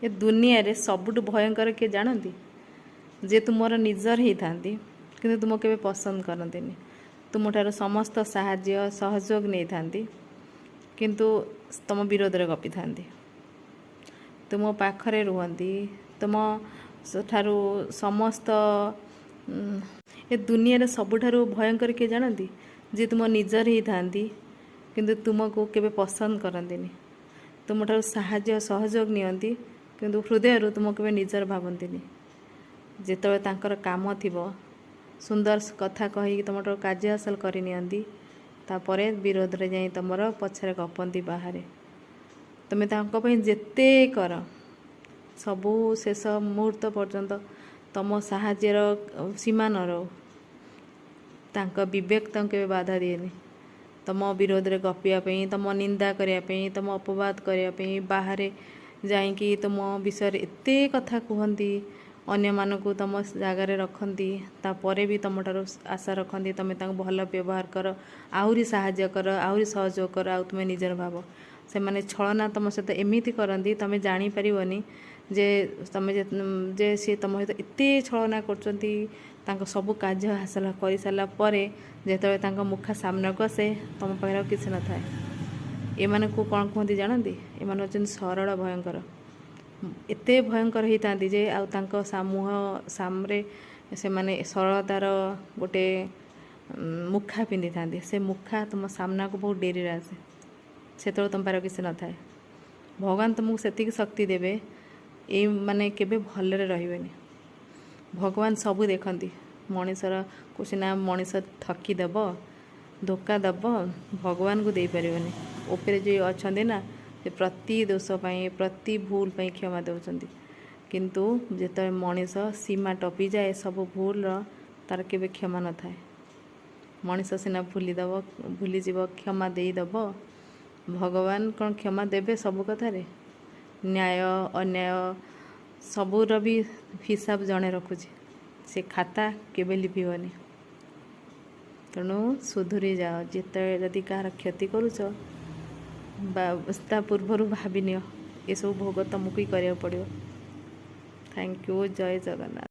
ଏ ଦୁନିଆରେ ସବୁଠୁ ଭୟଙ୍କର କିଏ ଜାଣନ୍ତି? ଯେ ତୁମର ନିଜର ହେଇଥାନ୍ତି, କିନ୍ତୁ ତୁମକୁ କେବେ ପସନ୍ଦ କରନ୍ତିନି। ତୁମଠାରୁ ସମସ୍ତ ସାହାଯ୍ୟ ସହଯୋଗ ନେଇଥାନ୍ତି, କିନ୍ତୁ ତୁମ ବିରୋଧରେ ଗପିଥାନ୍ତି। ତୁମ ପାଖରେ ରୁହନ୍ତି, ତୁମ ଠାରୁ ସମସ୍ତ। ଏ ଦୁନିଆରେ ସବୁଠାରୁ ଭୟଙ୍କର କିଏ ଜାଣନ୍ତି? ଯିଏ ତୁମ ନିଜର ହେଇଥାନ୍ତି, କିନ୍ତୁ ତୁମକୁ କେବେ ପସନ୍ଦ କରନ୍ତିନି। ତୁମଠାରୁ ସାହାଯ୍ୟ ସହଯୋଗ ନିଅନ୍ତି, କିନ୍ତୁ ହୃଦୟରୁ ତୁମକୁ କେବେ ନିଜର ଭାବନ୍ତିନି। ଯେତେବେଳେ ତାଙ୍କର କାମ ଥିବ, ସୁନ୍ଦର କଥା କହିକି ତୁମଠାରୁ କାର୍ଯ୍ୟ ହାସଲ କରିନିଅନ୍ତି। ତାପରେ ବିରୋଧରେ ଯାଇ ତୁମର ପଛରେ ଗପନ୍ତି ବାହାରେ। ତୁମେ ତାଙ୍କ ପାଇଁ ଯେତେ କର, ସବୁ ଶେଷ ମୁହୂର୍ତ୍ତ ପର୍ଯ୍ୟନ୍ତ ତୁମ ସାହାଯ୍ୟର ସୀମା ନ ରହୁ, ତାଙ୍କ ବିବେକ ତାଙ୍କୁ କେବେ ବାଧା ଦିଏନି। ତୁମ ବିରୋଧରେ ଗପିବା ପାଇଁ, ତୁମ ନିନ୍ଦା କରିବା ପାଇଁ, ତୁମ ଅପବାଦ କରିବା ପାଇଁ ବାହାରେ ଯାଇକି ତୁମ ବିଷୟରେ ଏତେ କଥା କୁହନ୍ତି, ଅନ୍ୟମାନଙ୍କୁ ତୁମ ଜାଗାରେ ରଖନ୍ତି। ତାପରେ ବି ତୁମଠାରୁ ଆଶା ରଖନ୍ତି ତୁମେ ତାଙ୍କୁ ଭଲ ବ୍ୟବହାର କର, ଆହୁରି ସାହାଯ୍ୟ କର, ଆହୁରି ସହଯୋଗ କର, ଆଉ ତୁମେ ନିଜର ଭାବ। ସେମାନେ ଛଳନା ତୁମ ସହିତ ଏମିତି କରନ୍ତି, ତୁମେ ଜାଣିପାରିବନି ଯେ ତୁମେ ଯେ ସିଏ ତୁମ ସହିତ ଏତେ ଛଳନା କରୁଛନ୍ତି। ତାଙ୍କ ସବୁ କାର୍ଯ୍ୟ ହାସଲ କରିସାରିଲା ପରେ ଯେତେବେଳେ ତାଙ୍କ ମୁଖା ସାମ୍ନାକୁ ଆସେ, ତୁମ ପାଖରେ ଆଉ କିଛି ନଥାଏ। ଏମାନଙ୍କୁ କ'ଣ କୁହନ୍ତି ଜାଣନ୍ତି? ଏମାନେ ହେଉଛନ୍ତି ସରଳ ଭୟଙ୍କର। ଏତେ ଭୟଙ୍କର ହେଇଥାନ୍ତି ଯେ ଆଉ ତାଙ୍କ ମୁହଁ ସାମ୍ରେ ସେମାନେ ସରଳତାର ଗୋଟେ ମୁଖା ପିନ୍ଧିଥାନ୍ତି। ସେ ମୁଖା ତୁମ ସାମ୍ନାକୁ ବହୁତ ଡେରିରେ ଆସେ, ସେତେବେଳେ ତୁମ ପାଖରେ କିଛି ନଥାଏ। ଭଗବାନ ତୁମକୁ ସେତିକି ଶକ୍ତି ଦେବେ, ଏଇ ମାନେ କେବେ ଭଲରେ ରହିବେନି। ଭଗବାନ ସବୁ ଦେଖନ୍ତି। ମଣିଷର ସିନା ମଣିଷ ଠକି ଦେବ, ଧୋକା ଦେବ, ଭଗବାନଙ୍କୁ ଦେଇପାରିବନି। ଉପରେ ଯିଏ ଅଛନ୍ତି ନା, ସେ ପ୍ରତି ଦୋଷ ପାଇଁ, ପ୍ରତି ଭୁଲ ପାଇଁ କ୍ଷମା ଦେଉଛନ୍ତି। କିନ୍ତୁ ଯେତେବେଳେ ମଣିଷ ସୀମା ଟପିଯାଏ, ସବୁ ଭୁଲର ତାର କେବେ କ୍ଷମା ନଥାଏ। ମଣିଷ ସିନା ଭୁଲିଦେବ, ଭୁଲିଯିବ, କ୍ଷମା ଦେଇଦେବ, ଭଗବାନ କ'ଣ କ୍ଷମା ଦେବେ ସବୁ କଥାରେ? ନ୍ୟାୟ ଅନ୍ୟାୟ ସବୁର ବି ହିସାବ ଜଣେ ରଖୁଛି, ସେ ଖାତା କେବେ ଲିଭିବନି। ତେଣୁ ସୁଧୁରି ଯାଅ। ଯେତେବେଳେ ଯଦି କାହାର କ୍ଷତି କରୁଛ ବା ତା ପୂର୍ବରୁ ଭାବିନିଅ, ଏସବୁ ଭୋଗ ତୁମକୁ ହିଁ କରିବାକୁ ପଡ଼ିବ। Thank you. Jay Jagannath.